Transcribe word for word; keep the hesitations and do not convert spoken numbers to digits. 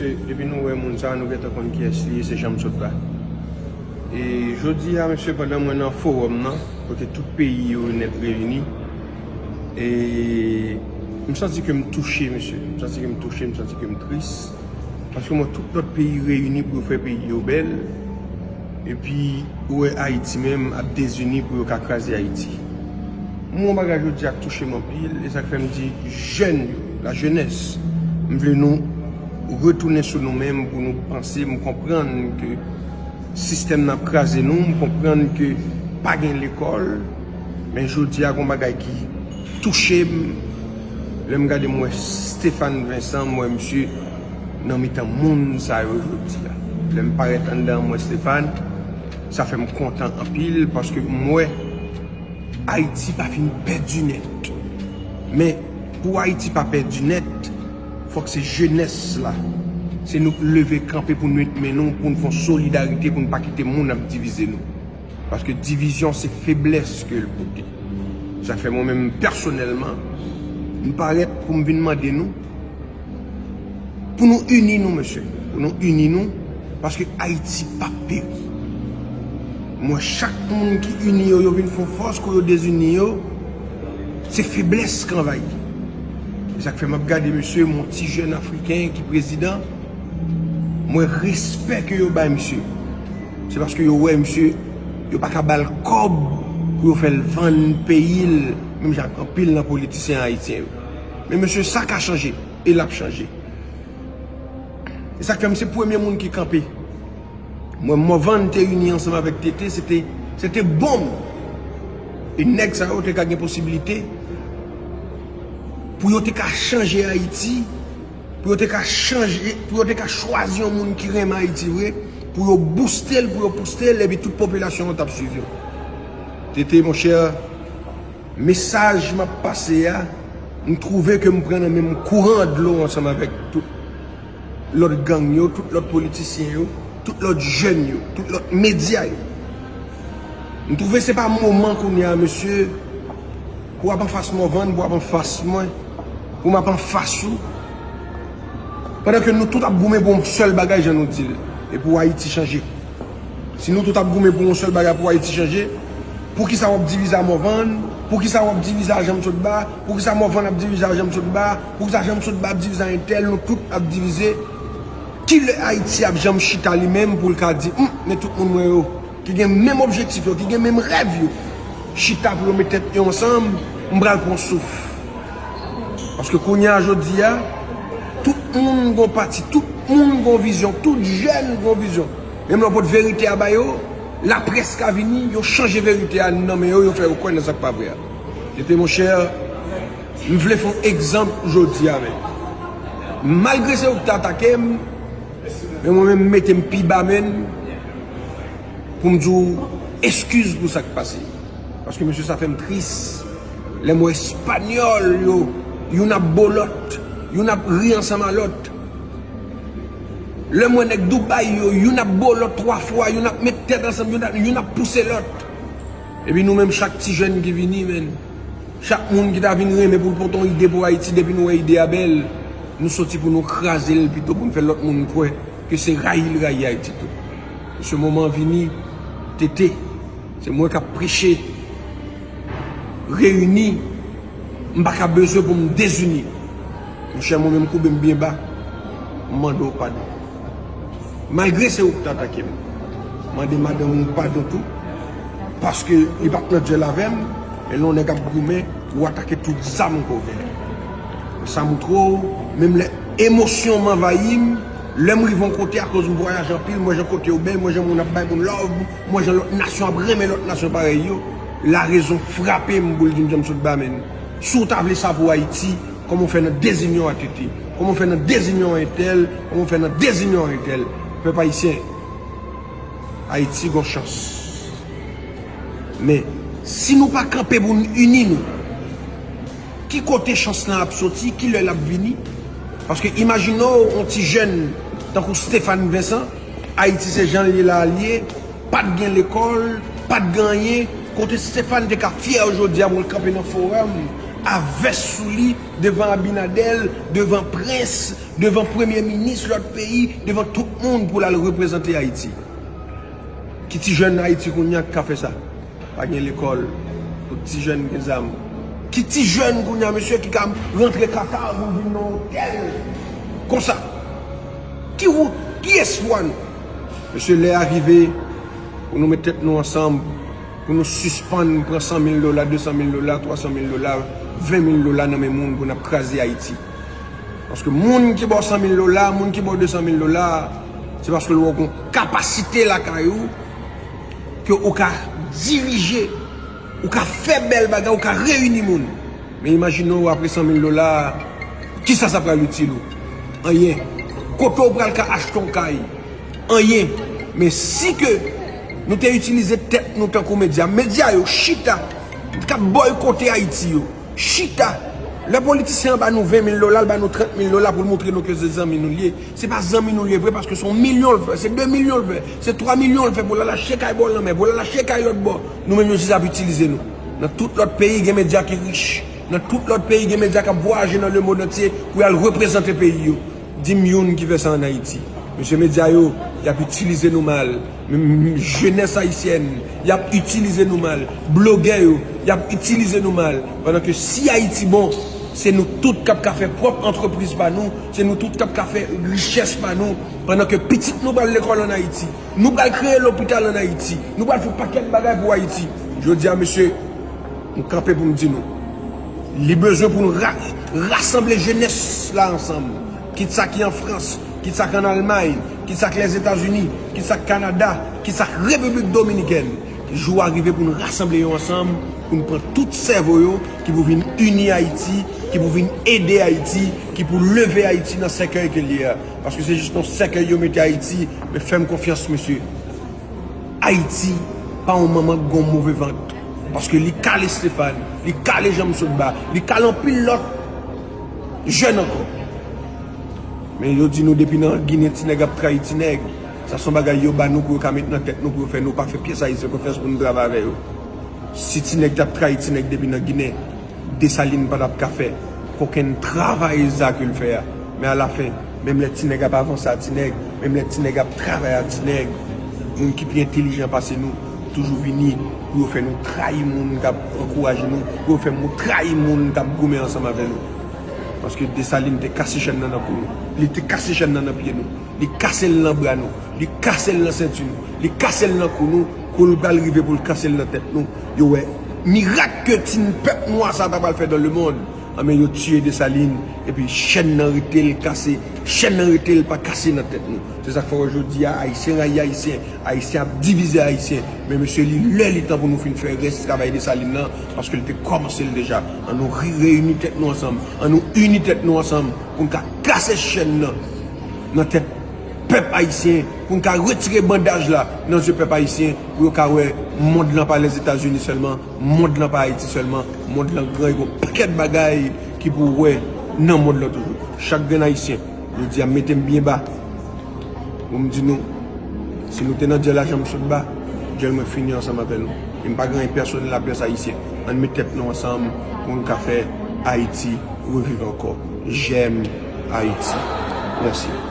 Depi nou wè moun sa, nou gentan konn kiyès li ye, se Janm Sot la. E jodi a, mesye, pandan mwen nan fowòm nan, kote tout peyi yo nèt reyini, e m santi ke m touche, mesye. M santi ke m touche, m santi ke m tris. Paske m wè tout lòt peyi reyini pou yo fè peyi yo bèl. Epi, ou wè Ayiti menm ap dezini pou yo ka kraze Ayiti. M wè yon bagay jodi a k touche m anpil, e sa k fè m di jèn yo, la jeunesse, m vle nou retounen sou nou menm pou nou panse. M konprann ke sistèm nan ap kraze nou, m konprann ke pa gen lekòl, men jodi a gon bagay ki touche m. Lè m gade m wè Stéphane Vincent, m wè misye nan mitan moun sa yo jodi a. Lè m parèt anndan m wè Stéphane, sa fè m kontan anpil paske m wè Ayiti pa fin pèdi nèt. Men pou Ayiti pa pèdi nèt, fòk se jenès la. Se nou k leve kanpe pou nou met men nou, pou n fè yon solidarite, pou n pa kite moun ap divize nou. Paske divizyon se feblès ke l pote. Sa fè mwen menm pèsonèlman, m parèt pou m vin mande nou, pou nou ini nou, mesye. Pou nou ini nou, paske Ayiti p ap peri. M wè chak moun ki ini yo, yo vin fè yon fòs, kou yo dezini yo, se feblès k anvayi. E sa k fè m ap gade, mesye, yon ti jèn afriken ki prezidan, m wè respè ke yo bay misye. Se paske yo wè misye, yo pa ka ba l kòb pou yo fè l vann peyi l, menm jan ak anpil nan politisyen ayisyen yo. Men mesye, sa ka chanje, e l ap chanje. E sa k fè m se premye moun ki kanpe. Mwen, Morvan te ini ansanm avèk Tete, se te, se te bon. E nèg sa yo te ka gen posiblite pou yo te ka chanje Ayiti, pou yo te ka chanje, pou yo te ka chwazi yon moun ki renmen Ayiti vre, pou yo bouste l, pou yo pouste l, epi tout popilasyon an t ap swiv yo. Tete, monchè, mesaj m ap pase a, m twouve ke m pran nan menm kouran dlo ansanm avèk tout lòt gang yo, tout lòt politisyen yo, tout lòt jèn yo, tout lòt medya yo. M twouve se pa moman kounye a, mesye, pou w ap anfas Morvan, pou w ap anfas mwen, pou m ap anfas ou. Pandan ke nou tout ap goumen pou yon sèl bagay, jan nou di l, e pou Ayiti chanje. Si nou tout ap goumen pou yon sèl bagay, pou Ayiti chanje, poukisa w ap divize a Morvan? Poukisa w ap divize a Janm Sot Ba? Poukisa Morvan ap divize a Janm Sot Ba? Poukisa Janm Sot Ba ap divize a entèl? Nou tout ap divize. Kilè Ayiti ap janm chita li menm pou l ka di, "Hum, men tout moun mwen yo, ki gen menm objektif yo, ki gen menm rèv yo, chita pou yo met tèt yo ansanm, m pral pran souf." Paske kounye a jodi a, tout moun gon pati, tout moun gon vizyon, tout jèn gon vizyon. Menm lè w pot verite a ba yo, laprès ka vini, yo chanje verite a nan men yo, yo fè yo kwè nan sa k pa vre a. Tete monchè, m vle fè yon egzanp jodi a menm. Malgre se ou ki te atake m, men mwen menm m mete m pi ba menm pou m di w eskiz pou sa k pase. Paske mesye sa fè m tris. Lè m wè espanyòl yo, youn ap bo lòt, youn ap ri ansanm a lòt. Lè m wè nèg Dubai yo, youn ap bo lòt twa fwa, youn ap met tèt ansanm, youn ap, youn ap pouse lòt. Epi nou menm chak ti jèn ki vini, menm, chak moun ki ta vin renmen pou l pote yon ide pou Ayiti, depi nou wè ide a bèl, nou soti pou nou kraze l pito pou n fè lòt moun kwè ke se rayi l rayi Ayiti tou. Mesye, moman an vini, Tete, se mwen k ap preche, reyini, m pa ka bezwen pou m dezini. Monchè, mwen menm koube m byen ba, m mande w padon. Malgre se ou ki t atake m, mande madanm ou padon tou, paske li pa t nan dyèl avè m, men lè yon nèg ap goumen, ou atake tout zam ke w genyen. Sa moutre w, menm lè emosyon m anvayi m, lè m rive yon kote, akoz m vwayaje anpil, m wè jan kote yo bèl, m wè jan moun ap bay moun love, m wè jan lòt nasyon ap renmen lòt nasyon parèy yo, larezon frape m pou l di m, Janm Sot Ba, menm, si w ta vle sa pou Ayiti, kòman w fè nan dezinyon a Tete? Kòman w fè nan dezinyon a entèl? Kòman w fè nan dezinyon a entèl? Pèp ayisyen, Ayiti gon chans. Men, si nou pa kanpe pou n ini nou, ki kote chans lan ap soti? Kilè l ap vini? Paske imajine w, yon ti jèn tankou Stéphane Vincent, Ayiti se jan l ye la a l ye, pa t gen lekòl, pa t gen anyen, kote Stéphane te ka fyè jodi a pou l kanpe nan fowòm a vès sou li, devan Abinader, devan prens, devan premye minis lòt peyi, devan tout moun pou l al reprezante Ayiti. Ki ti jèn Ayiti kounye a k ka fè sa? Pa gen lekòl, tout ti jèn gen zam. Ki ti jèn kounye a, mesye, ki ka rantre Qatar pou vin nan otèl konsa? Ki wout, ki espwa nou? Mesye, lè a rive pou nou met tèt nou ansanm, pou nou sispann pran san mil dola, de san mil dola, twa san mil dola, ven mil dola nan men moun pou n ap kraze Ayiti. Paske moun ki ba w san mil dola, moun ki ba w de san mil dola, se paske l wè w gen kapasite lakay ou, ke ou ka dirije, ou ka fè bèl bagay, ou ka reyini moun. Men imajine w apre san mil dola, kisa sa pral itil ou? Anyen. Kote w pral ka achte yon kay? Anyen. Men si ke nou te itilize tèt nou tankou medya, medya yo chita, k ap bòykote Ayiti yo, chita. Lè politisyen an ba nou ven mil dola, l ba nou trant mil dola pou l montre nou ke se zanmi nou l ye. Se pa zanmi nou l ye vre, paske se yon milyon l fè, se de milyon l fè, se twa milyon l fè pou l al achte kay bò lanmè, pou l al achte kay lòt bò. Nou menm yo jis ap itilize nou. Nan tout lòt peyi, gen medya ki rich. Nan tout lòt peyi, gen medya k ap vwayaje nan lemonn antye pou y al reprezante peyi yo. Di m youn ki fè sa ann Ayiti. Mesye medya yo, y ap itilize nou mal. M-, m-, jenès ayisyèn, y ap itilize nou mal. Blogè yo, y ap itilize nou mal. Pandan ke si Ayiti bon, se nou tout k ap ka fè pwòp antrepriz pa nou, se nou tout k ap ka fè richès pa nou. Pandan ke pitit nou pral lekòl ann Ayiti, nou pral kreye lopital ann Ayiti, nou pral fè pakèt bagay pou Ayiti. Jodi a, mesye, m kanpe pou m di nou, li bezwen pou nou ra-, rasanble jenès la ansanm. Kit sa ki an Frans, kit sa k ann Almay, kit sa k Lèzetazini, kit sa k Kanada, kit sa k Repiblik Dominikèn. Jou a rive pou nou rasanble yo ansanm, pou nou pran tout sèvo yo, ki pou vin ini Ayiti, ki pou vin ede Ayiti, ki pou leve Ayiti nan sèkèy ke l ye a. Paske se jis nan sèkèy yo mete Ayiti, men fè m konfyans, mesye. Ayiti pa yon manman k gon move vant. Paske li kale Stefan, li kale Janm Sotba, li kale anpil lòt jèn ankò. Men yo di nou depi nan Ginen ti nèg ap trayi ti nèg, sa se yon bagay yo ba nou pou yo ka met nan tèt nou pou yo fè nou pa fè pyès Ayisyen konfyans pou nou travay avè yo. Si ti nèg t ap trayi ti nèg depi nan Ginen, Desalin pa t ap ka fè kokenn travay sa ke l fè a. Men alafen, menm lè ti nèg ap avanse a ti nèg, menm lè ti nèg ap travay a ti nèg, moun ki pi entèlijan pase nou toujou vini pou yo fè nou trayi moun k ap ankouraje nou, pou yo fè nou trayi moun k ap goumen ansanm avè nou. Paske Desalin te kase chèn nan nan kou nou. Li te kase chèn nan nan pye nou. Li kase l nan bra nou. Li kase l nan senti nou. Li kase l nan kou nou. Kou l pral rive pou l kase l nan tèt nou. Yo wè mirak ke ti pèp nwa sa ta pral fè dans le monde. Anben, yo tiye Desalin. Epi chèn nan rete l kase. Chèn nan rete l pa kase nan tèt nou. Se sa k fè w wè jodi a, Ayisyen rayi Ayisyen. Ayisyen ap divize Ayisyen. Men mesye, li lè li tan pou nou fin fè rès travay Desalin nan. Paske l te kòmanse l deja. Ann nou re-, reyini tèt nou ansanm. Ann nou ini tèt nou ansanm. Pou n ka kase chèn nan nan tèt pèp ayisyen, pou n ka retire bandaj la nan zye pèp ayisyen, pou yo ka wè mond lan pa Lèzetazini sèlman, mond lan pa Ayiti sèlman, mond lan gran, e gon pakèt bagay ki pou wè nan mond lan toujou. Chak grenn ayisyen, jodi a, mete m byen ba pou m di nou, si nou te nan djèl a Janm Sotba, djèl mwen fini ansanm avè nou. E m pa gen anyen pèsonèl a pyès ayisyen. Ann met tèt nou ansanm pou n ka fè Ayiti reviv ankò. J'aime Haïti. Mèsi.